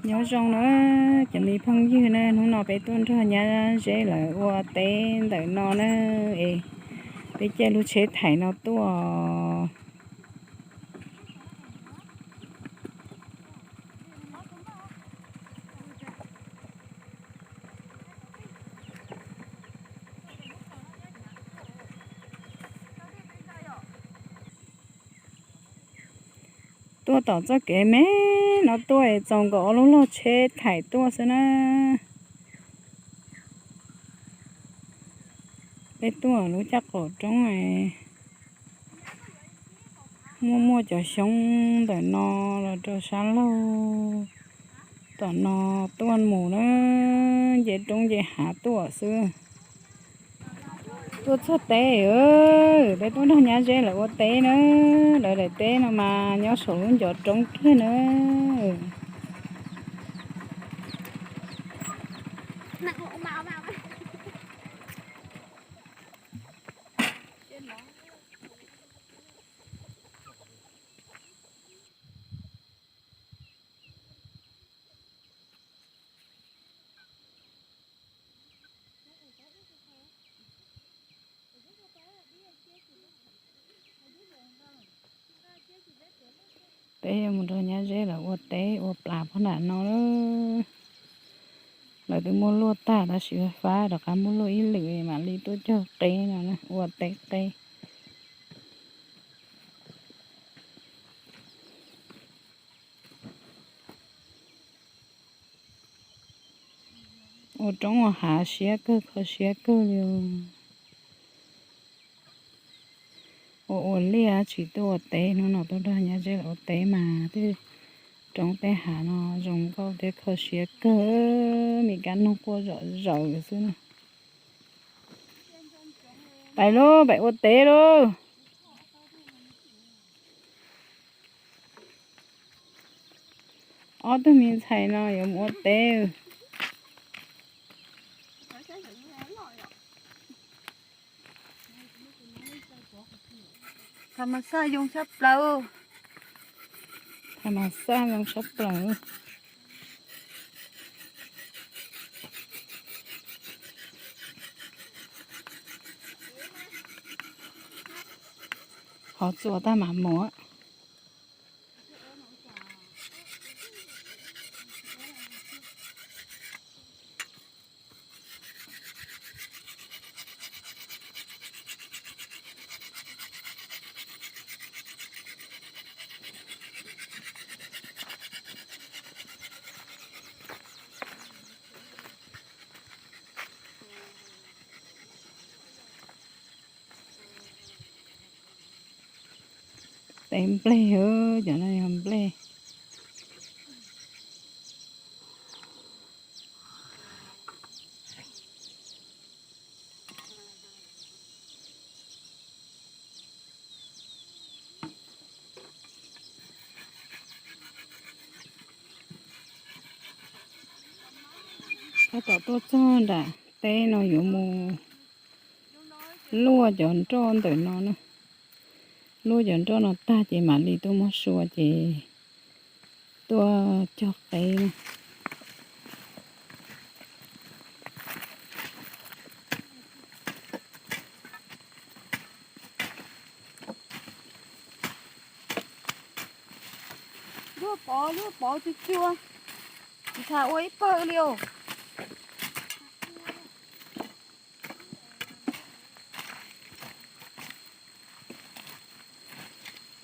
Nyob zoo na cov me phooj ywg na, hnub no peb tuaj nrog Nyab Zeb lawv ua teb ntawm no na, es peb caij lub tsheb thaim no tuaj. Tuaj tom txoj kev me no tuaj es txaus nkaus ob lub log tsheb thaim tuaj xwb na. Peb tuaj lub caj qaum roob, muaj muaj cov xyoob ntawm no los rau sab laug. Tom no tuaj mus na, nce roob nce hav tuaj xwb. Tuaj txog teb, peb tuaj nrog Nyab Zeb lawv ua teb na. Lawv daim teb no mas nyob saum lub ncov roob kiag na. Peb yuav mus nrog Nyab Zeb lawv ua teb ua plas phab nram no lawm. Lawv twb muab luaj tag tab sis fab rov qab muab luaj ib lwm mam li tuaj cog qeb no ua teb qeb. Ua roob ua hav siab kawg, kho siab kawg li. Ua ua liaj tsis tuaj ua teb, hnub no tuaj nrog Nyab Zeb lawv ua teb mas tej roob tej hav no zoo nkauj thiab kho siab kawg, me kab noog quaj zom zaws xwb na. Pais lauj, pais ua teb lauj. Ob tug me ntxhais no yuav mus ua teb. Tham mas xaj zoo tshaj plaws. Tham mas xaj zoo tshaj plaws. Qhov txuas tag mam mus. Teb nplej, cov no yog nplej. Tab tom tuaj txog nram teb no yuav mus luaj cov nroj ntawm no na. Luaj cov nroj no tag ces mam li tuaj muab sua ces tuaj cog qeb na. Luaj pov, luaj pov tsuag tsuag, tsis tas ua ib pawg li os.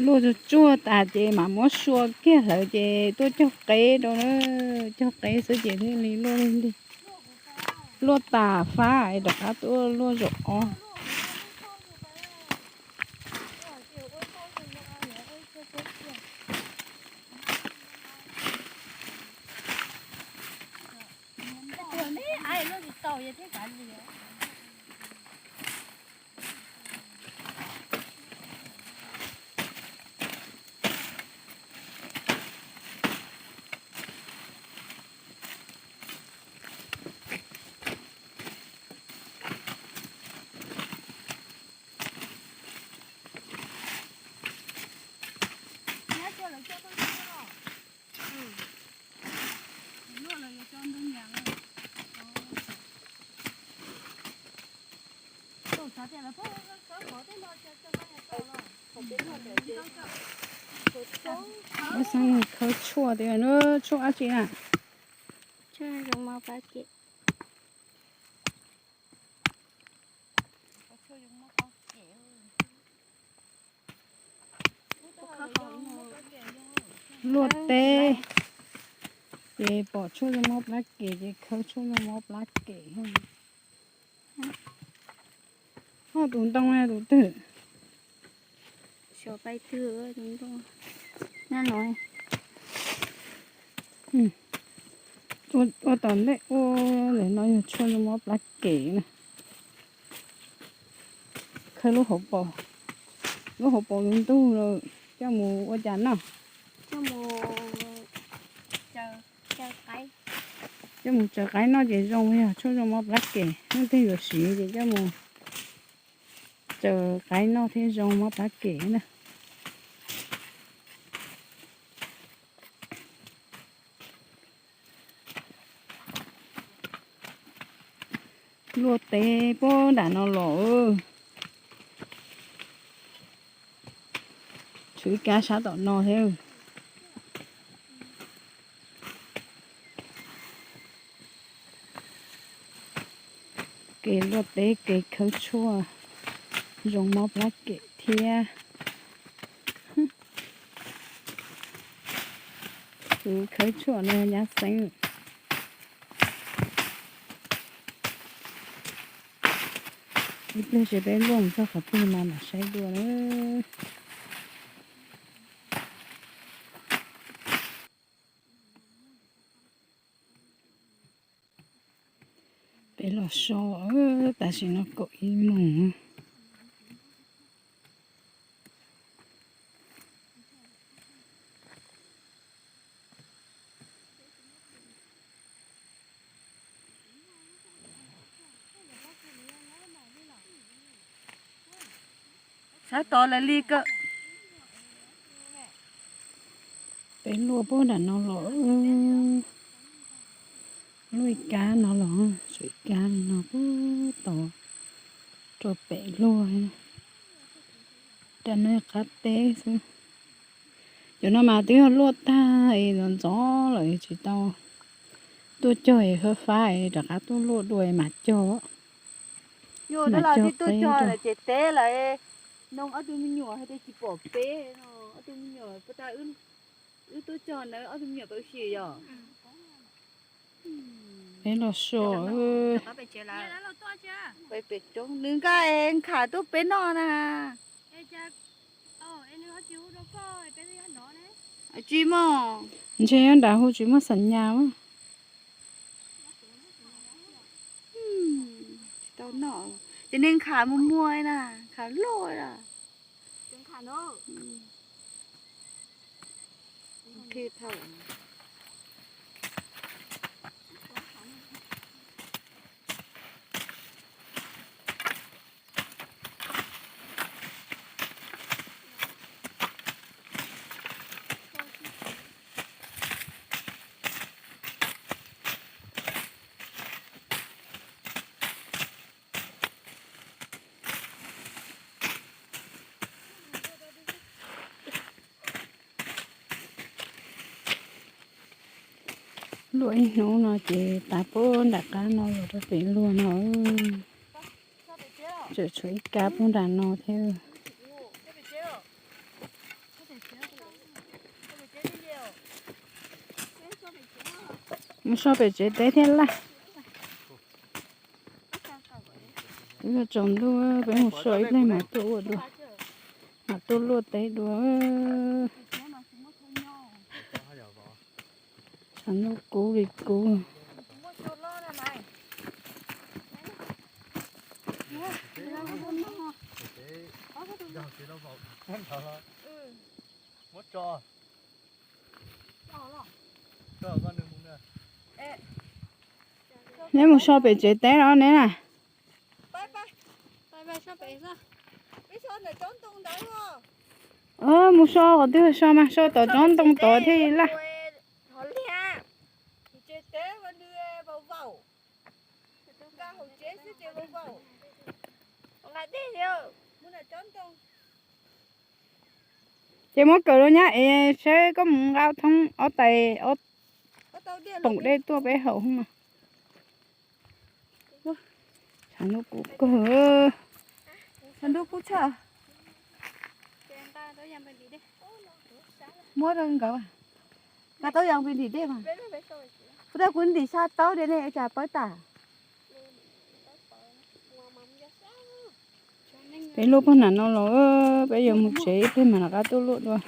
Luaj tsuag tsuag tas ces mam muab sua kiag hlawv ces tuaj cog qeb rau na. Cog qeb xwb ces thiaj li luaj, luaj tas fab es rov qab tuaj luaj zaum ob. Ua xeeb khawb tshuaj tias tshuaj dab tsi na? Tshuaj zoo mov plab kem. Luaj teb ces pom tshuaj zoo mov plab kem ces khawb tshuaj zoo mov plab kem. Ho tus ntoo tus twg? Xyov pais twg tus ntoo. Nyob no. Ua tom ntej ua ntawm no yog tshuaj zoo mov plab kem na. Khawb lub hauv paus, lub hauv paus ntug ntug lawm coj mus ua cas noj? Coj mus tsaws qaib noj ces zoo, yog tshuaj zoo mov plab kem, hnub twg yuav siv ces coj mus tsaws qaib noj thiab zoo mov plab kem na. Luaj teb puag nram no los. Tshuav ib kab sab tom no thiab. Kev luaj teb kev khawb tshuaj zoo mob plab kem thiab. Tus khawb tshuaj no nyab xeeb. Ib pliag tsis peb luaj mus txog qhov twg mas mam saib dua na. Peb los so, tam sim no kaum ib moos. Sab tod lawv li kawm. Peb luaj puag nram no los, luaj ib kab no los, tshuav ib kab li no puag tod rau pem luaj. Rau no qab teb xwb. Cov no mas twb yog luaj tag es ntxov ntxov lawm tsis tau tuaj cog es fab fab es rov qab tuaj luaj dua es mam cog. Yog dab laug twb tuaj cog lawm ces teb lawm, nug ob tug me nyuam hais tias tsis pom peb no, ob tug me nyuam puas tau, wb tuaj cog ntawd ob tug me nyuam tau sim yom. Peb los so, pem roob nws nkag es nkham tuaj peb noj na. Tsis mog. Ntshe nyob nrad hu tsis muaj xam nyas. Tsis tau noj, ces niag nkham muag muag na, nkham loj na. Luaj ib hnub no ces tas puag nram qab no los rau pem luaj no. Tseem tshuav ib kab puag nram no thiab. Mus so pem tsev teb thiab laj. Twb yuav tsaus ntuj, peb mus so ib pliag mam tuaj ua dua, mam tuaj luaj teb dua. Tshav ntuj kub li kub. Neb mus so pem tsev teb los neb na? Mus so qhov twg so mas, so tom tsob ntoo tod thiaj li laj. Ces muab kawm rau nyab es saib koj mus nqa thoob ob tais ob poom dej tuaj peb haus mas. Tshav ntuj kub kawg. Muab rau nkawd, nqa taub yas pis ntim dej mas. Kuv rau kuv ntim sab taub dej ne cas pawb tas. Peb luaj puag nram no los, peb yuav mus tsev ib pliag mam rov qab tuaj luaj dua.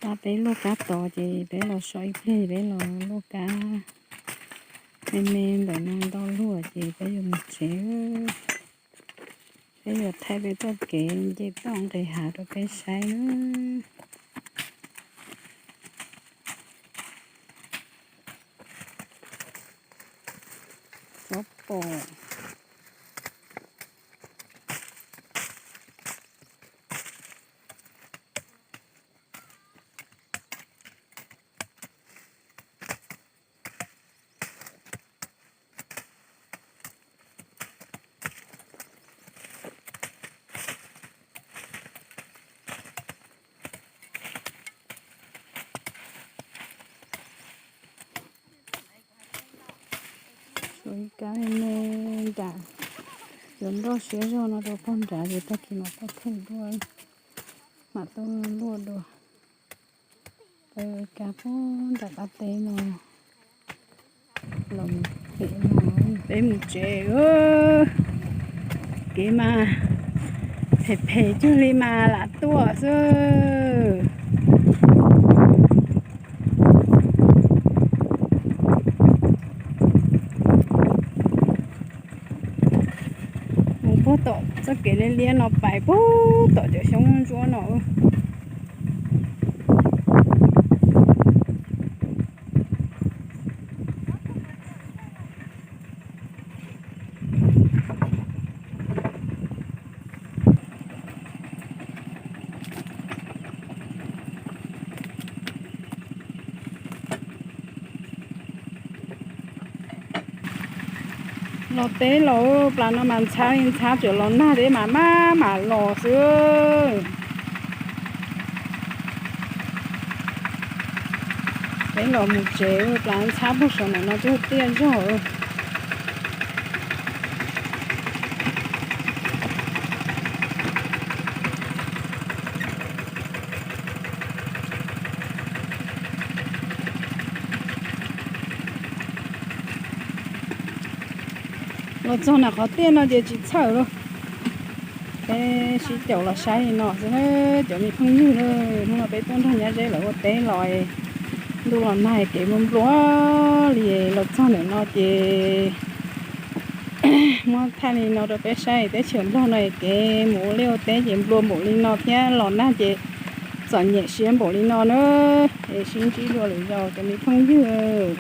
Tag peb luaj kab tod ces peb los so ib pliag peb los luaj kab me me ntawm no ntau luaj ces peb yuav mus tsev. Peb yuav thaij peb txoj kev nce toj nqis hav rau peb saib na. Txhob pom. Tshuav ib kab me me nram, yuav nroj siab zog no rau pog nrad ces tag kis mam tuaj theej dua, mam tuaj luaj dua. Peb ua ib kab puag nram qab teb no los mus pem no, peb mus tsev. Kev mas phem phem cuag li mas lam tuaj xwb. Mus puag tom txoj kev liab liab no pais puag tom cov xyoob ntsuab no. Los teb los plas no mas ntxhab li ntxhab, tsuas los nag deb mas maj mam los xwb. Peb los mus tsev, plas ntxhab puag saum ntawm no twb tiaj zog. Los txog nram qhov tiaj no ces tsis txhawj lawm. Peb sib caum los saib li no xwb na cov me phooj ywg. Hnub no peb tuaj nrog Nyab Zeb lawv ua teb los, ntuj los nag kev nplua nplua li. Los txog ntawm no ces muab thaij li no rau peb saib, teb chaws Nplog no kev mus ua liaj ua teb ces nplua npaum li no thiab los nag ces txom nyem siab npaum li no na. Es sib ntsib dua lwm zaus cov me phooj ywg.